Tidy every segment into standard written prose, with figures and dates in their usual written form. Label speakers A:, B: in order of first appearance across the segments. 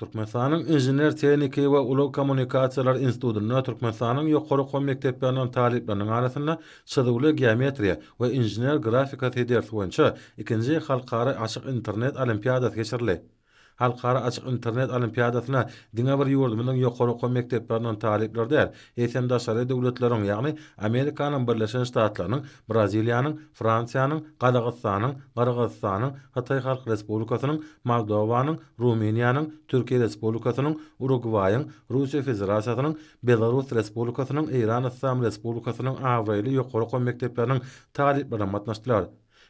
A: Türkmenistanyň Inžener-tehniki we ulag kommunikasiýalary institutynda Türkmenistanyň ýokary okuw mekdepleriniň talyplarynyň arasynda Çyzuwly geometriýa we inžener grafikasy dersi boýunça ikinji halkara açyk internet olimpiadasy geçirildi. Halkara açyk internet olimpiadasyna diňe bir ýurdumyzyň ýokary okuw mekdepleriniň talyplary däl, eýsem daşary döwletleriň, ýagny Amerikanyň Birleşen Ştatlarynyň, Braziliýanyň, Fransiýanyň, Gazagystanyň, Gyrgyzystanyň, Hytaý Halk Respublikasynyň, Moldowanyň, Rumyniýanyň, Türkiýe Respublikasynyň, Urugwaýyň, Russiýa Federasiýasynyň, Belarus Respublikasynyň, Eýran Yslam Respublikasynyň abraýly ýokary okuw mekdepleriniň talyplary gatnaşdylar.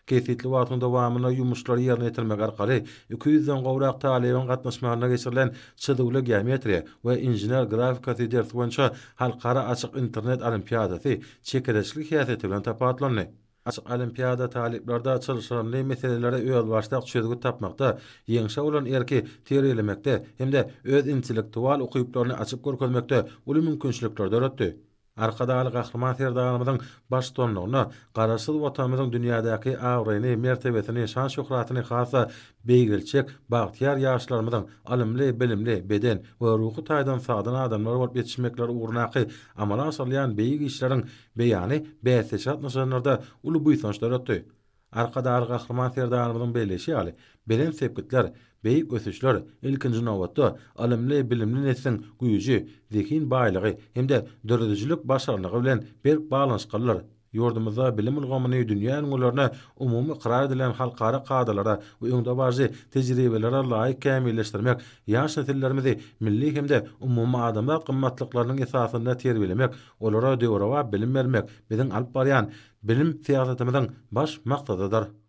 A: Kesgitli wagtyň dowamynda ýumuşlary ýerine ýetirmek arkaly 200-den gowrak talybyň gatnaşmagynda geçirilen Çyzuwly geometriýa we inžener grafikasy dersi boýunça halkara açyk internet olimpiadasy çekeleşikli häsiýeti bilen tapawutlandy. Açyk olimpiada talyplarda çylşyrymly meselelere özbaşdak çözgüt tapmakda, ýeňşe bolan erki terbiýelemekde hem-de öz intellektual ukyplaryny açyp görkezmekde uly mümkinçilikleri döretdi. Arkadagly Gahryman Serdarymyzyň baştutanlygynda Garaşsyz Watanymyzyň dünýädäki abraýyny, mertebesini, şan-şöhratyny has-da beýgeltjek bagtyýar ýaşlarymyzyň ylymly, bilimli, beden we ruhy taýdan sagdyn adamlar bolup ýetişmekleri ugrundaky amala aşyrylýan beýik işleriň beýany bäsleşige gatnaşanlarda uly buýsanç döretdi. Arkadagly Gahryman Serdarymyzyň belleýşi ýaly, belent sepgitler, beýik ösüşler, ilkinji nobatda, ylymly-bilimli nesliň güýji, zehin baýlygy hem-de döredijilik başarnygy bilen berk baglanyşyklydyr. Ýurdumyzda bilim ulgamyny dünýä ülňülerine umumy ykrar edilen halkara kadalara we öňdebaryjy tejribelere laýyk kämilleşdirmek, ýaş nesillerimizi milli hem-de umumadamzat gymmatlyklarynyň esasynda terbiýelemek, olara döwrebap bilim bermek biziň alyp barýan bilim syýasatymyzyň baş maksadydyr.